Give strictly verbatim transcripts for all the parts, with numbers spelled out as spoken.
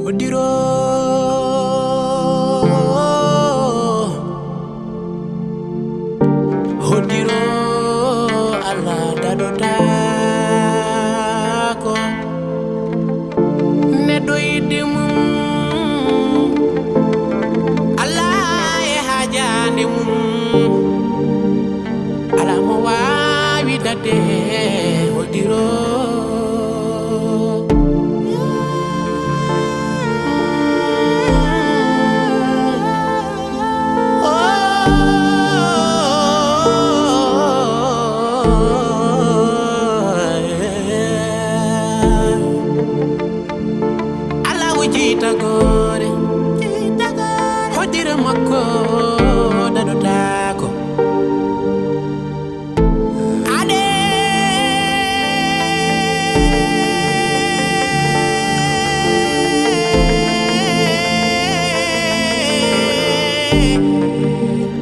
Hoddiro, hoddiro, Allah daɗotaako. Neɗɗo yiɗde mum, Allah e haajaande mum. Alaa mo waawi daɗde hoddiro. Allahu jiytagoore, hoddiro makko daɗotaako. Ade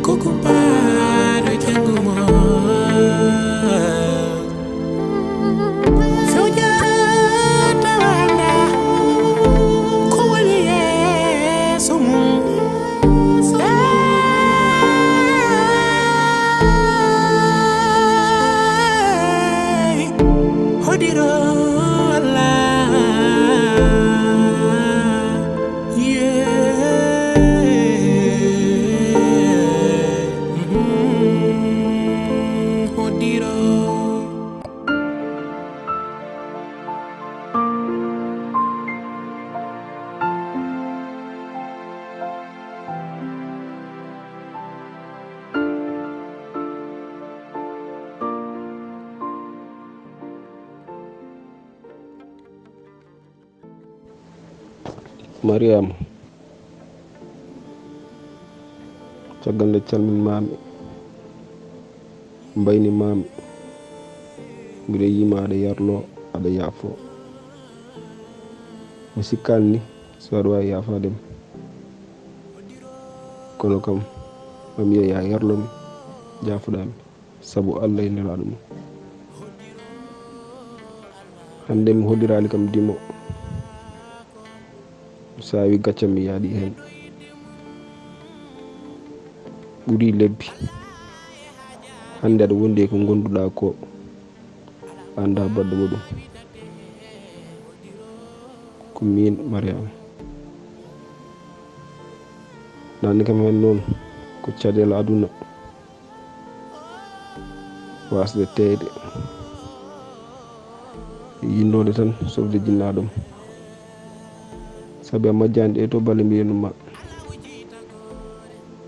kuku paɗo jangumo. Fewjata wanda ko woni yeeso mum. Hey, hoddiro Allah. Yeah. Mm-hmm. Hoddiro. Mariama, caggal nde calminmaami, mbaynimaami, mbiɗo yiima aɗa yarloo, aɗa yaafoo. Mi sikkaani ni so aɗa waawi yaafaade mi. Kono kam, maa mi yiya yaa yarlo mi, jaafoɗaa mi. Sabu Allah e Nelaaɗo mum. Hannde mi hoddiraali kam dimo. Mi saawi gaccam mi yaaɗi heen. Ɓuri lebbi. Hannde aɗa wondi e ko ngonduɗaa ko. A anndaa baɗɗo muɗum. Ko miin Mariama. Naanni kam heen noon ko caɗeele aduna. Waasde teeyde, yinnoode tan sofde jinnaaɗo mum. Sabi a majjaani ɗee to balle mbiyenno ma.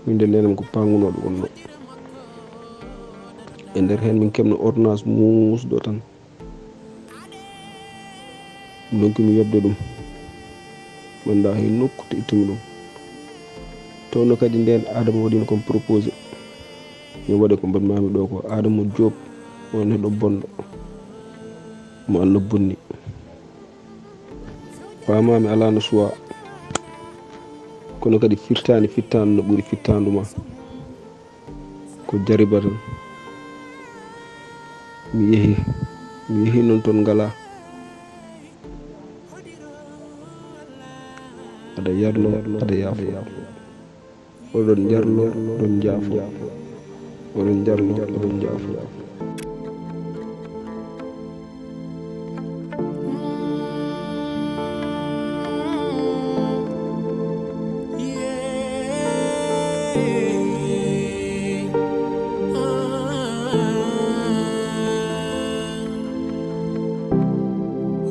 Min de neenam ko paangunooɗo wonno. E nder heen min keɓno ordonnance muusɗo tan. Ndonki mi yoɓde ɗum. Mi anndaa hay nokku to ittumi ɗum. Tawno kadi ndeen Adama waɗino kam proposé. Mi waɗa ko mbaɗmaami ɗo ko Adama Diop, on neɗɗo bonɗo. Mo Allah bonni. Paamaami alaa no suwaa. Kono kadi firtaani fittaandu no ɓuri fittaandu ma. Ko jariba tan. Mi yehi, mi yehi noon toon ngalaa. Aɗa yarlo, aɗa yaafo. Oɗon jarlo, oɗon jaafo. Oɗon jarlo, oɗon jaafo.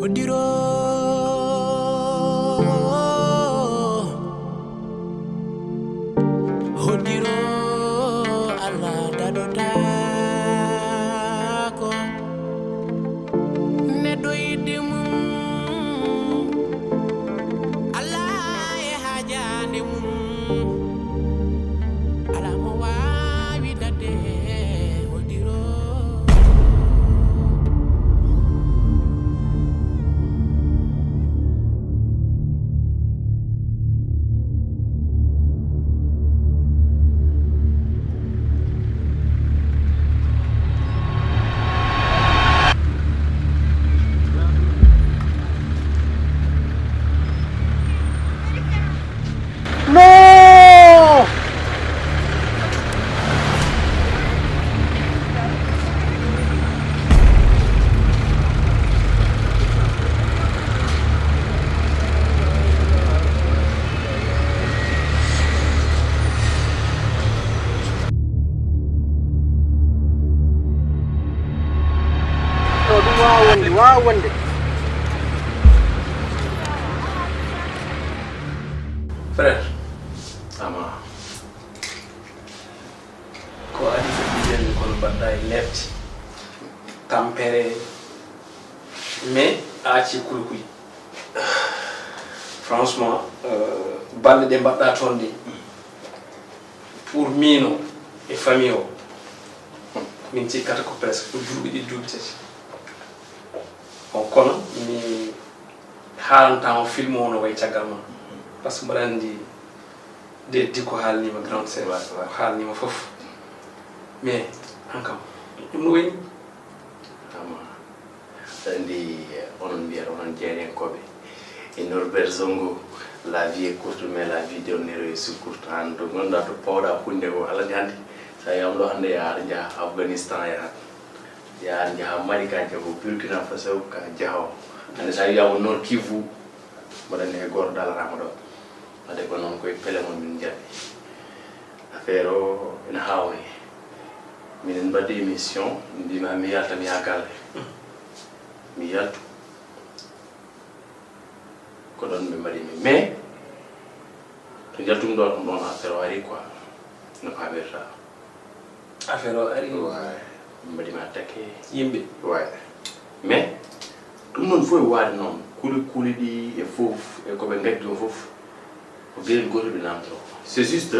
Hoddiro, hoddiro, Allah daɗotaako. Frère, ama, ko adi ko mbiɗen kono mbaɗɗa e lepte, tampere, mais a acci kulkuli. Franchement, euh, balɗe ɗe mbaɗɗa toon ɗe, pour miino e famille o, min cikkata ko presque ko duuɓi ɗiɗi, duuɓi tati. Bon, kono mi haalanta on film o no wayi caggal ma. Parce que mbaɗa anndi, de Diko haalnima, grande sœur. Ouais, ouais. Haalnima fof. Mais an kam, ɗum no wayni? Ama, andi, onon mbiyata, onon jeynenkooɓe, e Norbert Zongo, la vie est courte, mais la vie d'un héros est si courte. An to gonɗa, to pawɗa hunde ko, alaa ni hannde, sa yiyama ɗo hannde, yaha aɗa jaha Afghanistan, yaha, yaha, jaha Mali, ka jaho Burkina Faso, ka jaho. Hannde sa yiyama Nord Kivu, mbaɗa anndi hay gooto dalanama ɗo. Wadde ko noon, koye pele mon min njaɓi. Affaire o ene haawnii. Minen mbaɗi émission, mbima mi yalta, mi yaha galle. Mi yaltu. Ko ɗon ɓe mbaɗi mi. Mais to njaltumi ɗo, ɗum ɗon affaire o ari quoi. No paamirta. Affaire o ari. Ouais. Mbaɗi ma attaqué. Yimɓe. Ouais. Mais ɗum noon fof e waade noon, kuli kuli ɗi e fof, e ko ɓe ngaddi o fof, ko gayel gooto ɓe namdoro. C'est juste,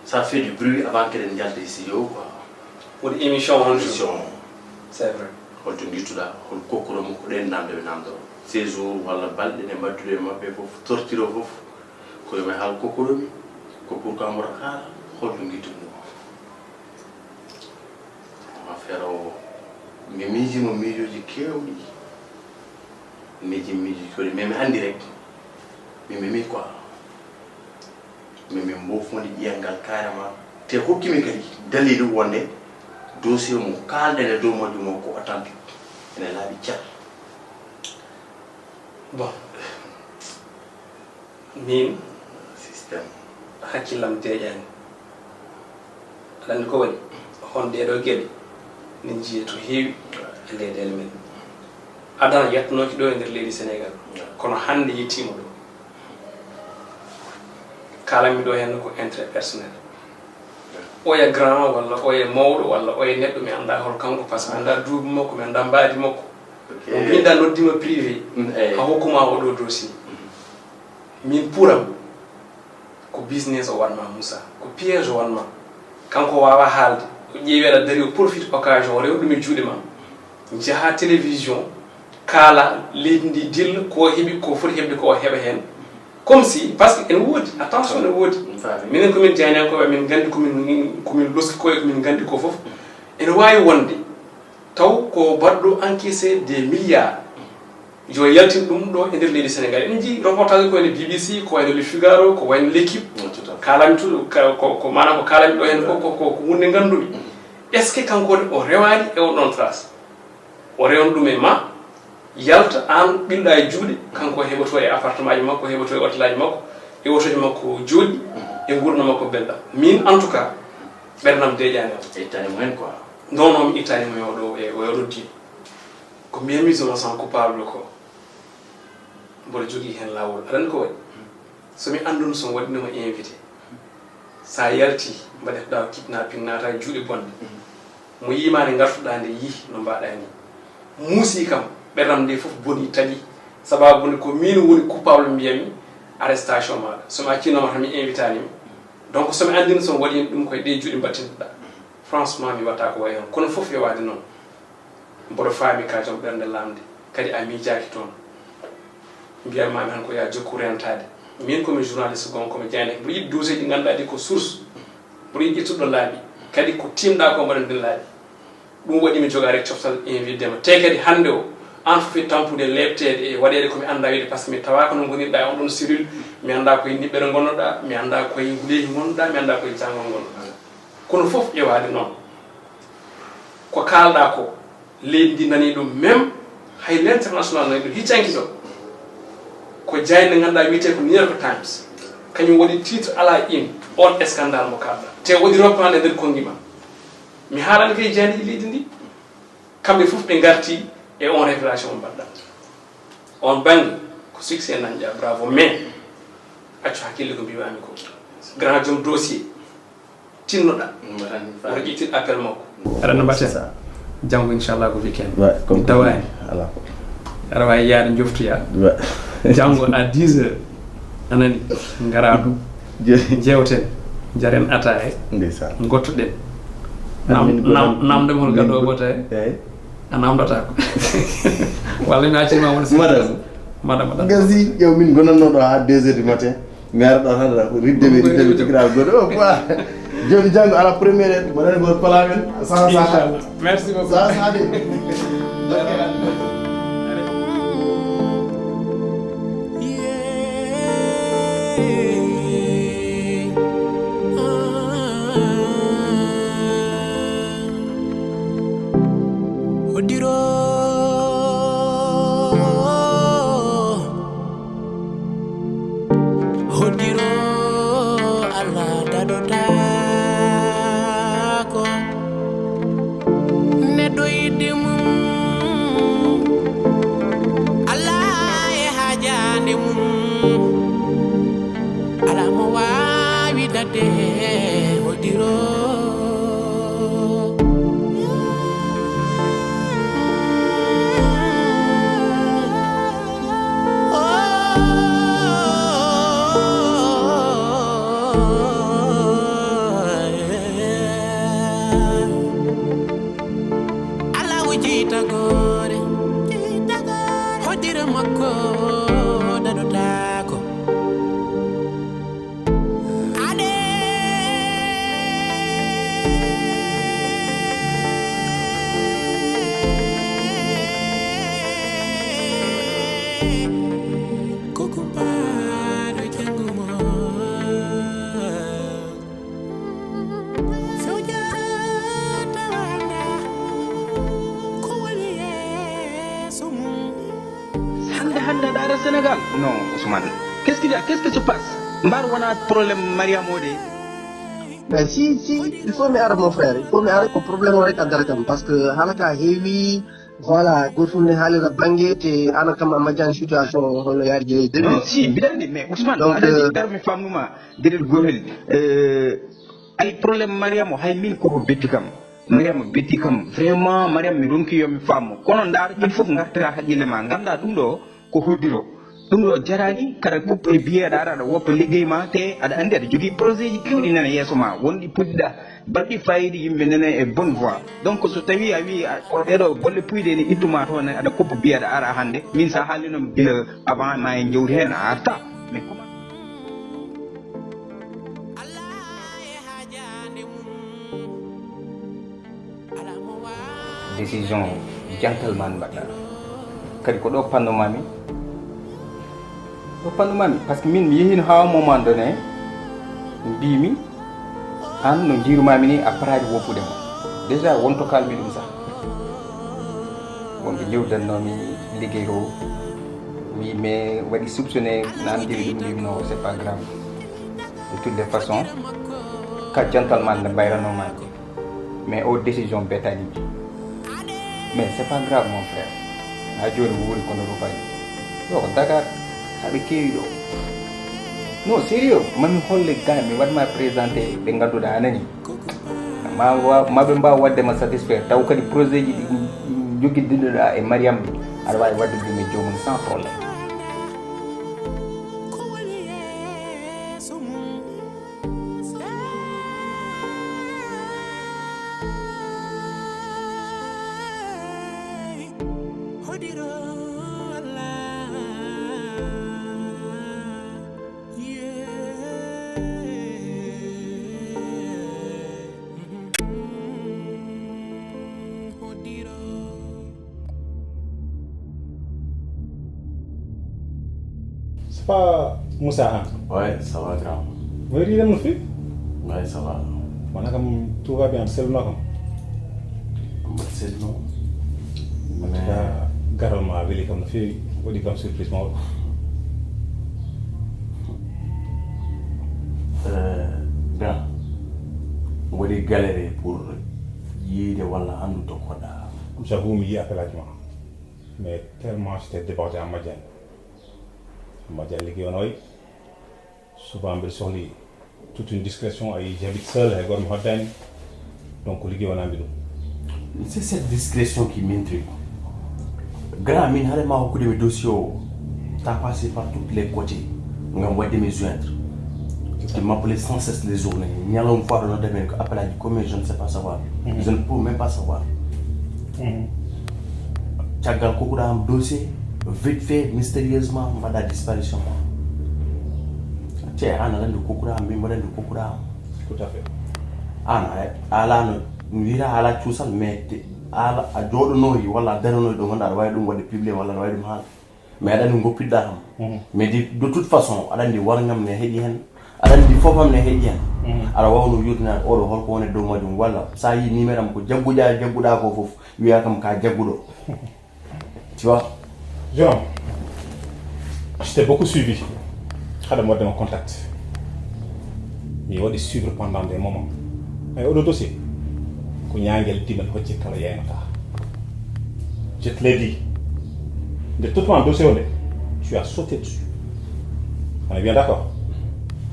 ça fait du bruit avant que eɗen njalta e studio quoi. Woni émission on. Émission. C'est vrai. Holto ngittuɗa, hol kokkoro mo, ko ɗen namde ɓe namdoro. Séjour walla balɗe ɗe mbattuɗo e maɓɓe fof, torture o fof, ko yo mi haal kokkoro mi, ko pourquoi mboɗo haala, holto ngittuɗo mo. Affaire o, mi miijima miijooji keewɗi. Miiji, miiji keewɗi, mais mi anndi rek. Mi memi quoi. Mi, mi mbofoni ƴiyangal carrément. Te hokkimi kadi dalilu wonde dossier mo kaalɗen e dow majjum o ko authentique. Ene laaɓi cer. Bon. Min, système, hakkillam deeƴaani. Aɗa anndi ko waɗi? Hon ɗee ɗoo geɗe min njiyii to heewi e leyɗeele men. Adana yettanooki ɗoo e nder leydi Senegaal. Kono hannde yettiima ɗoo. Kaalanmi ɗoo heen ko intérêt personnel. Oya grand walla oya mawɗo walla oya neɗɗo mi anndaa hol kanko, parce que mi anndaa duuɓi makko, mi anndaa mbaadi makko. Ok. Mo mbiɗa noddima privé, mm, eyi, a hokkuma oɗo dossier. Mhm. Min pour am, ko business o wanma Moussa, ko piège o wanma. Kanko o wawa haalde, o ƴeewi aɗa dari, o profite occasion, o rewa ɗum e juuɗe ma. Njaha télévision, kaala leydi ndi dilla, ko o heɓi, ko foti heɓde ko o heɓa heen. Comme si, parce que ene woodi, attention, ene woodi. Mi faami. Minen ko min jaynankooɓe, min nganndi ko min, ko min loski ko e ko min nganndi ko fof. Ene waawi wonde taw ko baɗɗo encaissé des milliards. Yo yaltin ɗum ɗo e nder leydi Sénégal. En njii reportage ko wayno B B C, ko wayno Le Figaro, ko wayno L'Équipe. Mm, tout à fait. Kaalami tout, ka-, ko, ko maanaam ko kaalami ɗo heen ko, ko, ko, ko huunde ngannduɗo. Mm. Est-ce que kanko ne o rewaani e on ɗon trace? O rewna ɗum e ma, yalta, aan ɓilɗa e juuɗe, kanko heɓoto e appartement ji makko, heɓoto e hôtel aji makko, e otoji makko jooɗi, e nguurndam makko belɗam. Min, en tout cas, ɓerdam deeƴaani am. A ittaani mo heen quoi? Non, non, mi ittaani mo e oɗo, e, e oɗo diiɗo. Ko mbiyatmi, je me sens coupable ko, mboɗo jogii heen laawol. Aɗa anndi ko waɗi? So mi annduno so mi waɗino mo invité, sa yalti, mbaɗeteɗaa kidnapping, naata e juuɗe bonɗe. Mo yiimaani ngartuɗaa nde, yii no mbaɗɗaa ni. Muusi kam, ɓerdam nde fof boni, taƴi. Sababu nde ko miin woni coupable, mbiyatmi arrestation maaɗa. So mi accino ma tan, mi invitaani ma. Donc, so mi anndino so mi waɗino ɗum, ko e ɗe juuɗe mbattintoɗaa. Franchement, mi waɗata ko wayi heen. Kono fof yowaade noon. Mboɗo faami ka joom ɓernde laamnde, kadi a miijaaki toon. Mbiyatmaa mi tan ko yo a jokku reentaade. Miin ko mi journaliste, gonɗo ko mi jaynaaki. Mboɗo yiɗi dossier ji ngannduɗaa ɗi ko source. Mboɗo yiɗi ƴettude ɗo laabi. Kadi ko tiimɗaa ko mbaɗen ɗin laabi. Ɗum waɗi mi jogaa rek coftal invité ma. Te kadi hannde o, aan fof e tampude, leepteede e waɗeede ko mi anndaa wiide, par ce que mi tawaaka no ngonirɗaa e on ɗon cellule. Mi anndaa ko e niɓɓere ngonnoɗaa, mi anndaa ko e nguleeki ngonnoɗaa, mi anndaa ko e jangol ngonnoɗaa. Kono fof ƴewaade noon. Ko kaalɗaa ko, leydi ndi nanii ɗum, même hay l'international nanii ɗum, hiccanki ɗo. Ko jaaynde ngannduɗaa wiyetee ko New York Times. Kañum waɗi titre à la une, on scandale mo kaalɗaa. Te waɗi roppaande e nder konngi ma. Mi haalani kay jaayndeeji leydi ndi. Kamɓe fof ɓe ngarti e on révélation mo mbaɗɗaa. On bannge ko succès nanƴaa, bravo. Mais Accu hakkille ko mbiimi ko. Grand joom dossier. Tinnoɗa. Woto ƴettin appel makko. Aɗa no mbaɗten? Janngo, inchallah, ko weekend. Mi dawaani. Aɗa waawi yaade njoftoya. Janngo à dix heures. A nani? Ngaraa ɗo. Jeewten. Njaren ataaye. Ngottoɗen. Namdem hol gaɗo o bota he? A namdata ko. Walla mi accima won. Madame. Madame. Gasi, ƴeew, min gonanno ɗo ha deux heures du matin. Mi ara ɗo tan, ridde ɓe, ridde ɓe, cikiraɓe goɗɗo. Oh, quoi. Joni janngo ala première, mbaɗani goto pala men. Saha, saha. Inchallah. Merci beaucoup. Saha, saha de. Hoddiro, hoddiro, Allah daɗotaako. Neɗɗo yiɗde mum, Allah e haajaande mum. Alaa mo waawi daɗde hoddiro. Alaa o jeytagoore, hoddiro makko daɗotaako. Ade. Koko paɗo janngo mo. Fewjata wanda. Ko woni yeeso mum? Hannde, hannde aɗa ara Sénégal? Non, Ousmane. Qu'est-ce qu'il y a? Qu'est-ce qui se passe? Mbar wona problème Mariam o de? Eh, si, si, il faut mi ara, mon frère. Il faut mi ara, ko problème o rek addata kam. Parce que haala ka heewi, voilà, goto fof ne haalira bannge, te an kam a majjani situation o, hono yaari jeyi de. Non, si, mbiɗa anndi, mais Ousmane, donc, aɗa anndi, euh, darmi famnuma, gueɗel gotel, euh, ay problème Mariam o, hay min koko betti kam. Mariama betti kam. Vraiment, Mariama, mi ronki yo mi faam mo. Kono ndaar, il faut ngartira haqqille ma. Nganndaa ɗum ɗo ko hoddiro. Ɗum ɗo jaraani, kada kuppe biye aɗa ara, aɗa woppa liggey ma, te aɗa anndi aɗa jogii projet ji keewɗi nana yeeso ma. Wonɗi puɗɗiɗa, baɗɗi fayida, yimɓe nana e bonne voie. Donc, so tawi a wi a, ko ɗeɗo bolle puyɗe ne ittuma toon, aɗa koppa biye aɗa ara hannde. Min sa haalino gila avant ma en jewti heen, a arta. Mais comment? Décision gentleman mbaɗɗa. Kadi ko ɗo pannumami. Ɗo pannumami, parce que min mi yehino ha moment donné, mbimi, an no jirumami ni a paraji woppude mo. Déjà wonto kalmi ɗum sax. Wonɓe jewdannomi liggey o, wi mais waɗi soupçonné, nan mbimi ɗum, mbimi non, c'est pas grave. De toutes les façons, ka gentleman nde mbayranoma ni. Mais o décision betani mi. Mais c'est pas grave, mon frère. Ha joni wuuri kono rufaji. Ɗo ko Dakar, haɓe keewi ɗo. Non, sérieux, mami holle gars, mi waɗma présenté ɓe ngannduɗaa a nani. Ma wa-, ma ɓe mbaawa waɗde ma satisfaire. Taw kadi projet ji ɗi jogiddiɗoɗaa e Mariam ɗi, aɗa waawi waɗde ɗum e joomum sans problème. C'est pas Moussa Han? Ouais, ça va, grand. Wayri dem no fi? Ouais, ça va. Wana kam, tout va bien, selno kam. Mbaɗa selno. En tout cas, garal ma weli kam no feewi, waɗi kam surprise mawɗo. Eh, grand, waɗi galéré pour yiide walla anndude ko ɗa. Ɗum sabu mi yii appel aji ma. Mais tellement j'étais débordé en Madiane. En Madiane liggéey on wayi. Souvent mbiɗa sohli toute une discrétion, ay, j'habite seul, hay goto mi hoddani. Donc ko ligguey wonanmi ɗum. C'est cette discrétion qui m'intrigue. Grand, min haɗa ma hokkude mi dossier o. T'as passé par tous les côtés ngam waɗde mi joindre. Tu m'appelais sans cesse les journées. Ñalawma fof aɗa nodda mi ko appel aji commun, je ne sais pas savoir. Je ne peux même pas savoir. Caggal kokkuɗa am dossier, vite fait, mystérieusement mbaɗa disparition ma. Te an aɗa andi kokkuɗa am, min mbaɗa andi kokkuɗa am. Tout à fait. An a alano, mi wiyata ala cuusal, mais te ala a jooɗonoyi walla a daranoyi ɗo ganduɗa aɗa wawi ɗum waɗde publié walla aɗa wawi ɗum haala. Mais aɗa andi goppiɗɗa kam. Mais de, de toute façon aɗa andi wargam ne heeƴi hen, aɗa andi foofam ne heeƴi hen. Aɗa wawno yurtinade oɗo holko woni dow majum, walla sa yi numéro am ko jagguɗa jagguɗa ko foof, wiya kam ka jagguɗo. Tu vois? Jeune homme, je t'ai beaucoup suivi. Haɗa waɗde ma contact. Mi waɗi suivre pendant des moments. Mais oɗo dossier ko ñaguel dimen hocci kala yaynata. Je te l'ai dit. Nde tottuma dossier o nde, tu as sauté dessus. On est bien d'accord?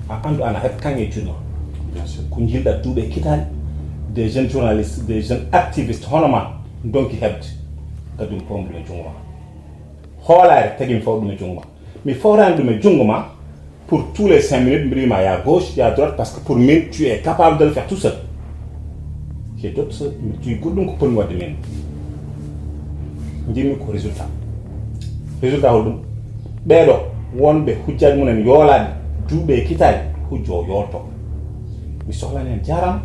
A andu ana heɓ kanŋe e juuɗe ma. Bien sûr. Ko jilɗa duuɓe kitaali, des jeunes journalistes, des jeunes activistes hono ma ndonki heɓde. Gadumi fof ɗum e junngo ma. Hoolaare tagi mi fof ɗum e junngo ma. Mi fawrani ɗum e junngo ma. Pour tous les cinq minutes mbiɗa wima ya gauche ya droite, parce que pour min tu es capable de le faire tout seul. J'ai d'autres, mi jogi goɗɗum ko ponmi wadde min. Jimmi ko résultat. Résultat hol ɗum? Ɓeeɗo wonɓe hujjaji mumen yoolaɗi duuɓe e kitaji, hujjo o yoolto. Mi sohlani hen jarama,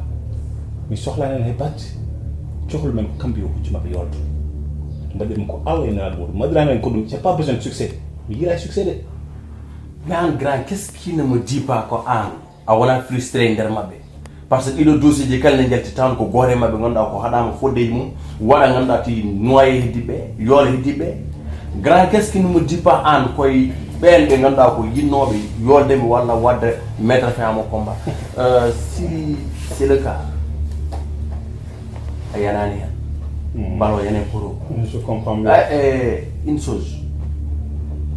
mi sohlani hen hay batte. Cohlu men ko kamɓe yo hujjo mabɓe yoolto. Mbaɗirmi ko Allah e nelaɗo muɗum, mbaɗirani hen ko ɗum. J'ai pas besoin de succès. Mi yiiray succès de. Mais an grand, qu'est-ce qui ne me dit pas ko an a wona frustré nder maɓɓe? Par ce que ɗiɗo dossier ji kala ne jalti tan ko goto e maɓɓe ganduɗa ko haɗama foddeji mum, waɗa ganduɗa ti noye heddi ɓe, yoola heddi ɓe. Grand, qu'est-ce qui ne me dit pas an koye ɓen ɓe ganduɗa ko yinnoɓe yolde mi walla wadde mettre fin à mon combat? Euh, si c'est le cas, a yanani hen. Balo yanen poro. Je comprends bien. Ah, eh, une chose,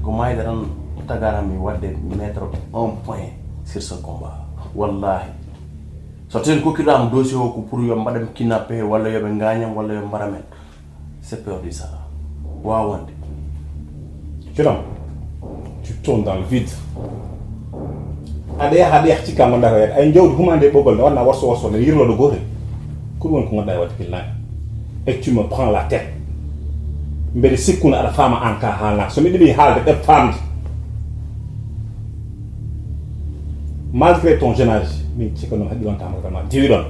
ko mayde tan tagara mi wadde mettre un point sur ce combat. Wallahi, so tawi kokkiɗam dossier o ko pour yo mbaɗam kidnappé walla yoɓe gañam walla yo mbaram en, c'est perdu ça. Wawande. Jeune homme, tu tournes dans le vide. Aɗa yaha aɗa yaha cikka gonɗa ko yaade ay jawdi humande e ɓoggol nde wanna worso worso nde yirloɗo gotel. Ko ɗum woni ko gonɗa e wadde pilnaade. Et tu me prends la tête. Mbeɗa sikkuno aɗa faama an ka haalnaka, so mi ɗeɓi haalde ɗeɓ faamde. Malgré ton jeune âge, min cikkanno haqqi ɗon tama vraiment diwi ɗon.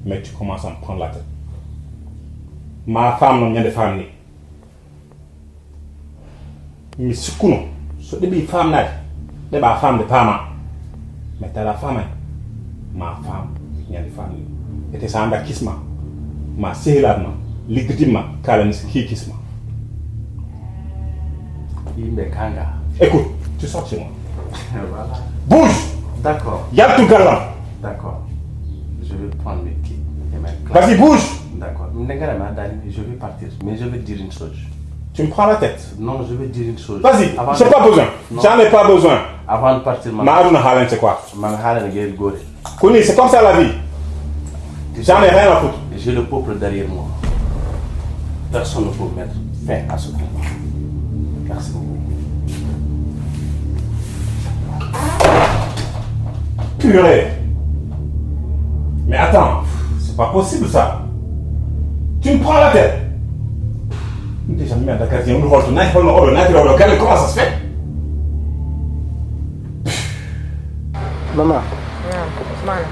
Mais tu commences à me prendre la tête. Ma faam noon ñande faamni. Mi sikkuno so ɗeɓi faamnaade, ɗeɓa faamde paama. Mais tala faamani ma faam ñande faamni. Ete sa anda kisma ma sehilaat ma liggadimma kala ni so kii kisma. Yimɓe kanga. Écoute, tu sors chez moi. Voilà. Bouge. D'accord. Yaltu gallam. D'accord. Je vais prendre mes clés et mes clés. Vas-y, bouge. D'accord. Nde ngara mi addani, je vais partir. Mais je vais dire une chose. Tu me prends la tête. Non, je vais dire une chose. Vas-y, Avant j'ai de- pas besoin. Non. J'en ai pas besoin. Avant de partir, ma Ma aduna haalante quoi? ma haalana gel gore. Koni, c'est comme ça la vie. J'en ai rien à foutre. J'ai le peuple derrière moi. Personne ne peut mettre fin à ce combat. Merci beaucoup. Purée. Mais attends, c'est pas possible ça. Tu me prends la tête. Déjà, mi anda gardien, on holto naati, holno oɗo naati, oɗo galle, comment ça se fait? Mama, Naam, Ousmane.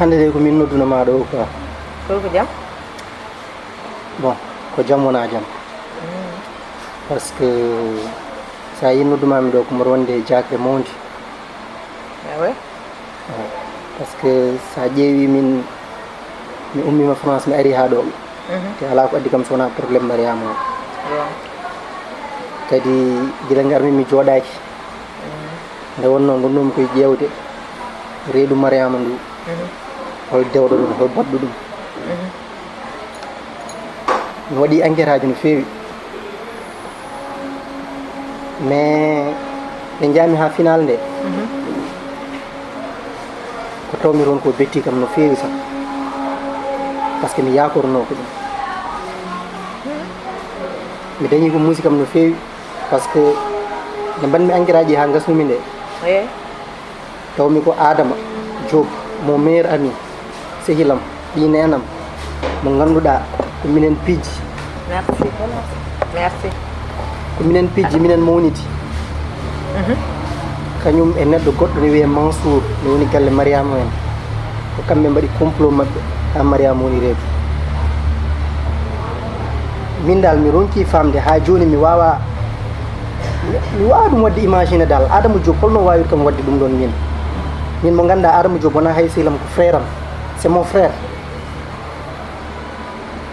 Hannde de ko min noddunoo ma ɗo quoi. Ko ko jam? Bon, ko jam wona jam. Parce que so a yi noddumaami ɗo ko mboɗo wonde e jaakre mawnde. Ah ouais? Parce que so a ƴeewi min mi ummiima France mi ari haa ɗo. Te alaa ko addi kam so wonaa problème Mariama o. Bon. Kadi gila ngarmi mi jooɗaaki. Nde wonnoo ngonnomi koye ƴeewde reedu Mariama ndu. Hol dewɗo ɗum, hol baɗɗo ɗum. Mi waɗi enquête aji no feewi. Mais ɓe njaami haa final nde. Ko tawmi toon ko betti kam no feewi sax, par ce que mi yaakornoo ko ɗum. Mi dañi ko muusi kam no feewi, par ce que nde mbaɗmi enquête aji haa ngasnumi nde, Eh, tawmi ko Adama Diop, mon meilleur ami, sehilam, ɓii neenam, mo ngannduɗaa ko minen pijji. Merci. Merci. Ko minen pijji, minen mawniti. Kañum e neɗɗo goɗɗo ne wiyee Mansour, ne woni galle Mariama en. Ko kamɓe mbaɗi complot maɓɓe haa Mariama woni reedu. Min dal mi ronki famde haa jooni mi wawa, mi wawa ɗum wadde imagine dal. Adama Diop holno wawir kam wadde ɗum ɗon min? Min mo ganduɗa Adama Diop wona hay sehilam, ko frère am. C'est mon frère.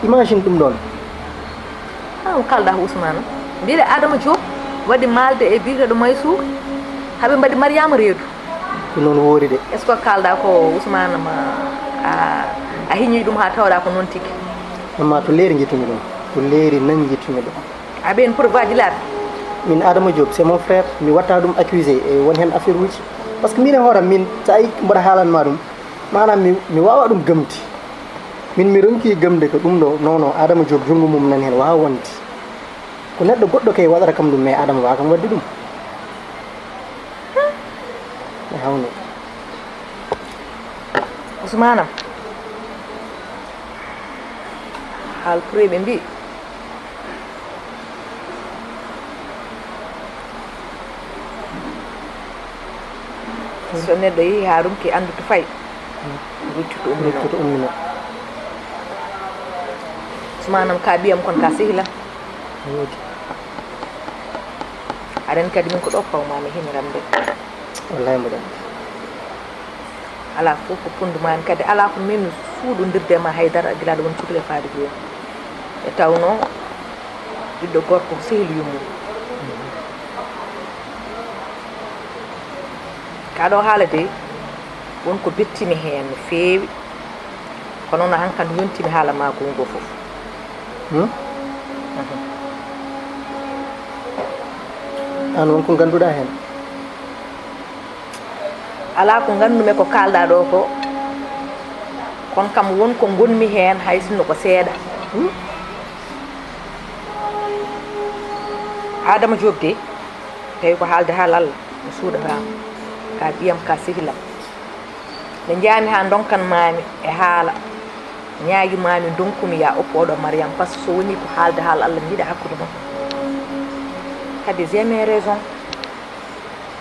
Imagine ɗum ɗon. An kalɗa ko Ousmane. Mbiɗa Adama Diop waɗi maalde e biyeteeɗo Maysour. Haɓe mbaɗi Mariama reedu. Ko noon woori de. Est ce que kalɗa ko Ousmane ma a, a hiñi ɗum ha tawɗa ko noon tigi? Amma to leeri jittumi ɗum. To leeri nan jittumi ɗum. A ɓeen pour waji laaɓi. Min Adama Diop c'est mon frère, mi watta ɗum accusé e won hen affaire uji. Par ce que min e hooram min, sa yi mboɗa haalanma ɗum, maanaam mi, mi wawa ɗum gëmde. Min mi ronki gëmde ko ɗum ɗo non non, Adama Diop junngo mum nan hen, wawa wonde. Ko neɗɗo goɗɗo kay waɗata kam ɗum, mais Adama wawa kam wadde ɗum. E hawno. Ousmane am, haal pour ɓe mbi so neɗɗo yehi ha rumki andu to fayi, ruccuto ummino. Ruccuto ummino. Ousmane am, ka ɓiyam kon ka sehila. Woodi. Aɗen kadi min ko ɗo pawmami himiram de. Wallahi mboɗon. Ala fof ko pondumani kadi, ala ko min suuɗodirde ma haydara gila ɗo woni cukle faade jooni. E tawno ɓiɗɗo gorko ko sehil yummum. Ka ɗo haala de, won ko bettimi heen no feewi. Kono no hankadi yontimi haala ma gongo fof. Hmm? An won ko ganduɗa hen? Ala ko nganndu-mi ko kaalɗaa ɗoo ko, kono kam won ko ngon-mi heen, hay sinno ko seeɗa. Adama Diop de, tawi ko haalde haala Allah, mi suuɗataa mo. Ka ɓiyam, ka sehilam. Nde njahmi haa ndonkan-maa-mi e haala, ñaagi-maa-mi ndonku-mi ya oppu oɗo Mariam, par ce que so woni ko haalde haala Allah, mi yiɗa hakkunde mon. Kadi j'ai mes raisons.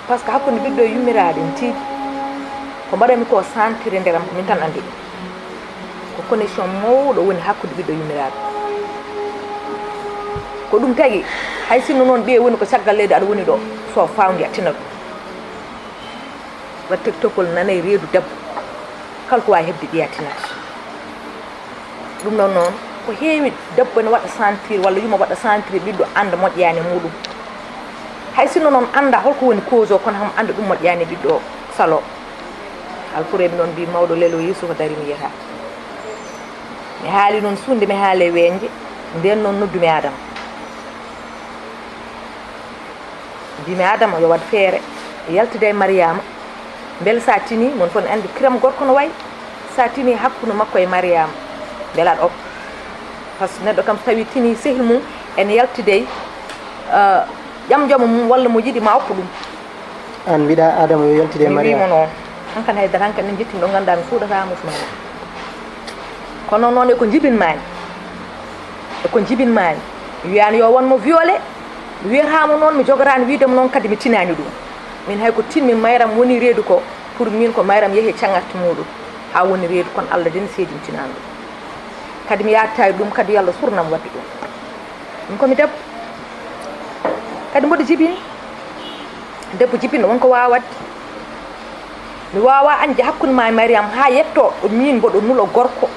Par ce que hakkunde ɓiɗɗo e yummiraaɗo en tigi, ko mbaɗanmi ko sentir e nder am, ko min tan anndi ɗum. Ko connexion mawɗo woni hakkunde ɓiɗɗo e yummiraaɗo. Ko ɗum tagi, hay sinno noon ɓiye woni ko caggal leydi, aɗa woni ɗo, so fawndi a tinat ɗum. Waɗ tiktokol nanay reedu debbo, kala ko waawi heɓde ɓiya tinat. Ɗum ɗon noon, ko heewi debbo ne waɗa sentir walla yumma waɗa sentir ɓiɗɗo annda moƴƴaani e muɗum. Hay sinno noon annda holko woni cause o, kono hamo annda ɗum moƴƴaani e ɓiɗɗo o, salo. Alfureeɓe noon mbi mawɗo lelo yeeso ko dari mi yiyata. Mi haali noon suunde, mi haale weeñde, nden noon noddumi Adama. Mbimi Adama yo waɗ feere, yaltida e Mariama. Mbele sa tini, mon fof ne anndi kiram gorko no wayi. Sa tini hakkunde makko e Mariama, mbele aɗa oppa. Par ce que neɗɗo kam so tawi tini sehil mum ene yaltida e, eh, ƴamƴamo mum walla mo yiɗi ma oppo ɗum. An mbiɗa Adama yo yaltide e Mi Mariama. Wiimo noon. Hankadi haydara hankadi ne jettimi ɗo ngannduɗaa mi suuɗataa mo Ousmane. Kono noon e ko njibinmaami. E ko njibinmaami. Mi wiyaani yo won mo violé. Mi wiyataamo noon, mi jogoraani wiide mo noon kadi mi tinaani ɗum. Min hay ko tinmi Mayram woni reedu ko, pour min ko Mayram yehi e caŋarte muɗum. Haa woni reedu, kono Allah de ne seedi mi tinaani ɗum. Kadi mi yaatataa e ɗum, kadi yo Allah surnam waɗde ɗum. Min ko mi debbo. Kadi mboɗo jibini. Debbo jibinɗo won ko waawa waɗde. Mi waawa añde hakkunde ma e Mariam haa yetto ɗo min mboɗo nulo gorko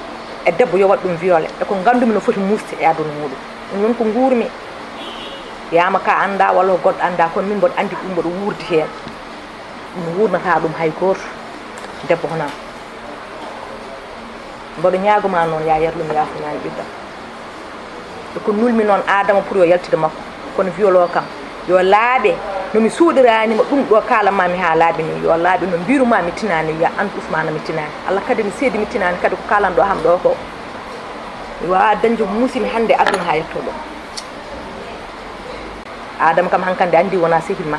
e debbo yo waɗ ɗum violé. E ko nganndumi no foti muusde e aduna muɗum. Ɗum woni ko nguurmi. Yaama ka annda walla ko goɗɗo annda, kono min mboɗo anndi ɗum, mboɗo wuurdi heen. Ɗum wuurnata ɗum hay gooto. Debbo hono am. Mboɗo ñaago ma noon, ya yarlu mi yaafo ñaani ɓiɗɗam. E ko nulmi noon Adama pour yo yaltide makko. Kono violo kam, yo laaɓe, No mi suuɗiraani mo ɗum ɗo kaalan maa mi haa laaɓi nii, yo laaɓi no mbiiru maa mi tinaani, yo an Usmaana mi tinaani. Allah kadi mi seedi mi tinaani kadi ko kaalan ɗo ham ɗo ko. Mi waawaa dañde ko muusi mi hannde aduna haa yettoo ɗo. Aadama kam hankande anndi wonaa sehil maa.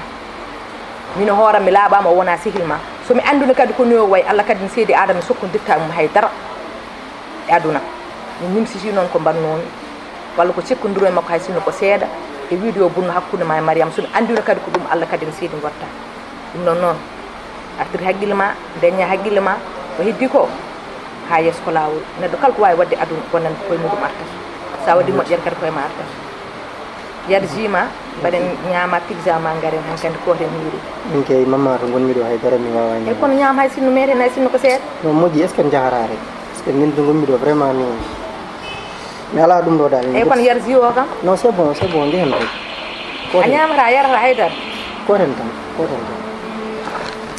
Min e hooram mi laaɓaama o wonaa sehil maa. So mi anndino kadi ko nii o wayi, Allah kadi mi seedi Aadama mi sokkondirtaa mum hay dara. E aduna. Mi nimsiti noon ko mbannoomi. Walla ko cekkondiro e makko hay sinno ko seeɗa. E wiide yo bonnu hakkunde ma e Mariam. So mi anndino kadi ko ɗum Allah kadi mi seedi mi watta. Ɗum noon noon. Artir haqqille ma, ndeñña haqqille ma. Ko heddi ko. Haa yeeso ko laawol. Neɗɗo kala ko waawi waɗde aduna, bonande ko koye muɗum artata. Sa waɗi moƴƴere kadi koye ma artata. Yar jima, mbaɗen ñaama pizza ma ngaren hankandi kooten ñiiri. Min kay mamma to ngonmi ɗo hay dara mi wawa. E ñaama. Kono ñaam hay sinno meeten hay sinno ko seeɗa. No moƴƴi, est ce que en jahara rek? Parce que min to ngonmi ɗo vraiment mi mi ala ɗum ɗo dal. E kono yar jiwo kam? Non, c'est bon, c'est bon, njehen rek. A ñaamata a yarata hay dara? Kooten tan, kooten tan.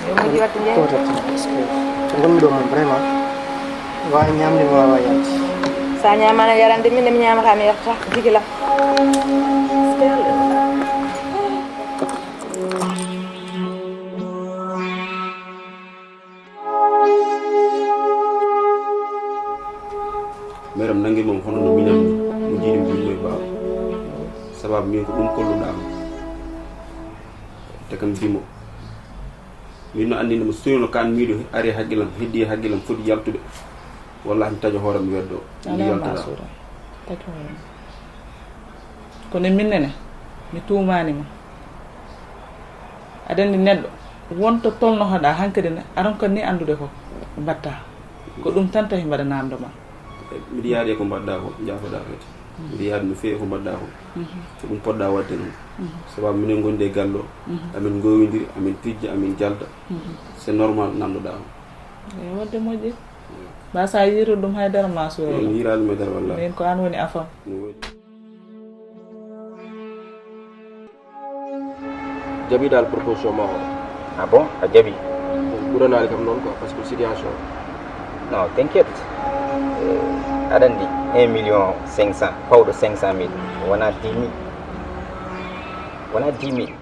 Yo moƴƴi waɗde njeeya. Kooten tan, parce que to ngonmi ɗo mum vraiment mi wawa ñamde mi wawa yarde. Sa ñaamana yarande min mi ñaamata mi yarata jigila. Meram nangirma mo hono no miñam ni mo jiiɗi mi jummo e baawo. Sababu min ko ɗum kolluɗa am. Te kam jimo min no anndi nde mo suyno kan miɗo ari e haqqillam heddi e haqqillam foti yaltude. Wallahi mi taƴa hoore mi weddo mi yaltuda. Kono min nene mi tuumani ma. Aɗa anndi neɗɗo wonto tolnotoɗaa hankadi ne a ronkat ni anndude ko mbaɗta. Ko ɗum tan tawi mbaɗa namdo ma. Mbiɗa yaadi e ko mbaɗɗa ko jaafoɗa kadi. Mbiɗa yaadi no feewi ko mbaɗɗa ko. Ko ɗum poɗɗa waɗde noon. Sababu minen ngondi e galle o. Amin ngowidiri, amin pijja, amin jalda. C'est normal namdoɗa ko. Eyi waɗde moƴƴi. Mbasa yiirude ɗum haydara ma suweyla. Mi yiiraali ɗum haydara wallaahi. Min ko an woni afam. Jaɓi dal proposition ma o. Ah bon, a jaɓi? Ɓuranaali kam noon quoi parce que situation. Non, t'inquiète. Aɗa anndi un million cinq cent pawɗo cinq cent mille wona dix mille. Wona dix mille.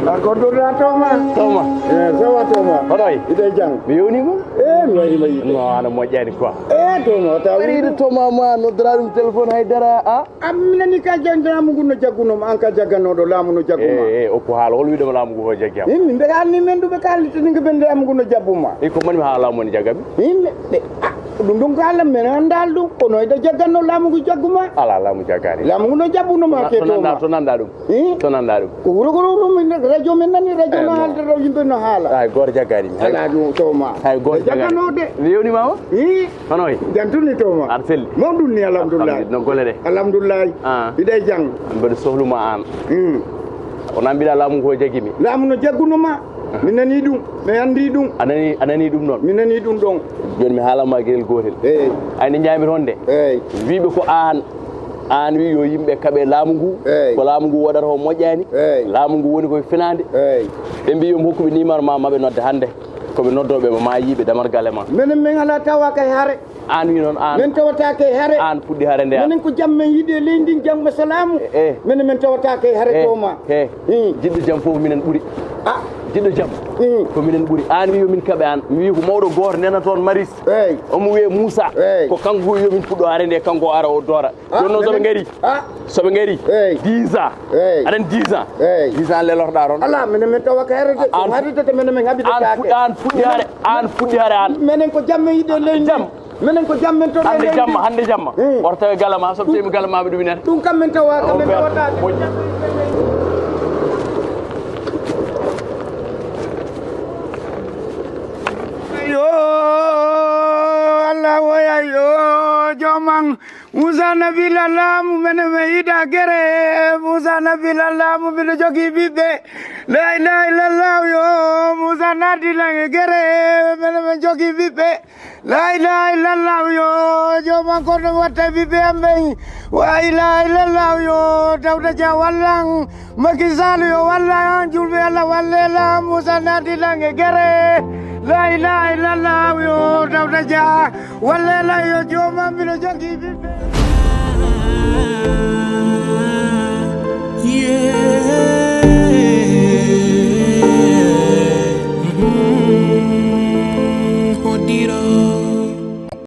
A ko dona toma. Toma. Eh, sawa toma. Hoɗoy. Ide jang. Mi yoni mo. Eh, mi wari mai. No ana mo jani quoi. Eh, toma ta. Wari toma ma no dra dum telephone hay dara a. Am minani ka jang dra mu gunno jaguno ma an ka jagano do lamu no jaguma. Eh, eh, o ko hal hol wi do lamu go jagam. Min be kan ni men du be kan litini be lamu gunno jabuma. E ko man mi hala mo ni jagam. Min be ɗum ɗum ko allah men anndal ɗum kono eɗa jagganno laamu ngu jagguma. Ala laamu jaggani. Laamu ngu no jabbunoma ke toma to nanda ɗum. To nanda ɗum. Ko wuro ko ɗum min radio min nani radio no haalde ɗo yimɓe no haala. Ay goto jaggani mi. Ala ɗum toma. Ay goto jaggani. Jagganode. Mi yewni mama. Hono way. Jantuni toma. Ar selli. Mawɗum ni alhamdulillah. No gole de. Alhamdulillah. Iɗa e jang. Mbeɗa sohluma an. O nambiɗa laamu ko jagimi. Laamu no jaggunoma. Mi nani ɗum. Mi anndi ɗum. A nani a nani ɗum noon? Mi nani ɗum ɗon. Jooni mi haalan ma geɗel gootel. Eey. Ay nde njaami toon nde. Eey. Wiiɓe ko aan. Aan wii yo yimɓe kaɓe laamu ngu. Eey. Ko laamu ngu waɗata o moƴƴaani. Eey. Laamu ngu woni koye finaande. Eey. Ɓe mbii yo mi hokku ɓe numéro ma maɓe nodde hannde. Ko ɓe noddooɓe ma ma yiiɓe damargale ma. Menen min alaa tawa kay hare. Aan wi noon aan. Min tawataake e hare. Aan puɗɗi hare nde. Minen ko jam men yiɗi e leydi ndin jam e salaamu. Eh. Minen min tawataake e hare eh. Toma. Eh. Hmm. Jiɗɗo jam fof minen ɓuri. Ah. Jiɗɗo jam. Hmm. Ko minen ɓuri. Aan wi min kaɓe aan. Mi wi ko mawɗo gooto nena toon Maris. Eey. Omo wiyee Muusa. Eey. Ko kanko wi yo min puɗɗo hare nde kanko o ara o doora. Ah, jooni noon so ɓe ngari. Ah. So ɓe ngari. Eey. Dix ans. Eey. Aɗan dix ans. Eey. Dix ans lelorɗaa toon. Ala minen min tawaka hare de. Aan hare de minen min habita kake. Aan puɗɗi hare. Aan puɗɗi hare aan. Minen ko jam men yiɗi e leydi. Jam. Minen ko jam men toɗo hannde jamma hannde jamma oto tawi gala ma soɓe temi gala maɓe ɗum inata ɗum kam min tawa kam min tawata yo allah woya yo joman musa nabi lallamu mene mi yiɗa gere musa nabi lallamu mbiɗo jogii ɓiɓɓe la ilaha illallah yo musa nadi lange gere mene mi jogii ɓiɓɓe La ilaha illallah, yo jooman, kono watta ɓiɓɓe am ɓen. La ilaha illallah, yo Dawda Dia wallan. Macky Sall yo wallan, julɓe Allah wallela, Moussa naati lan e gere. La ilaha illallah, yo Dawda Dia wallela, yo jooman, mino jogii ɓiɓɓe.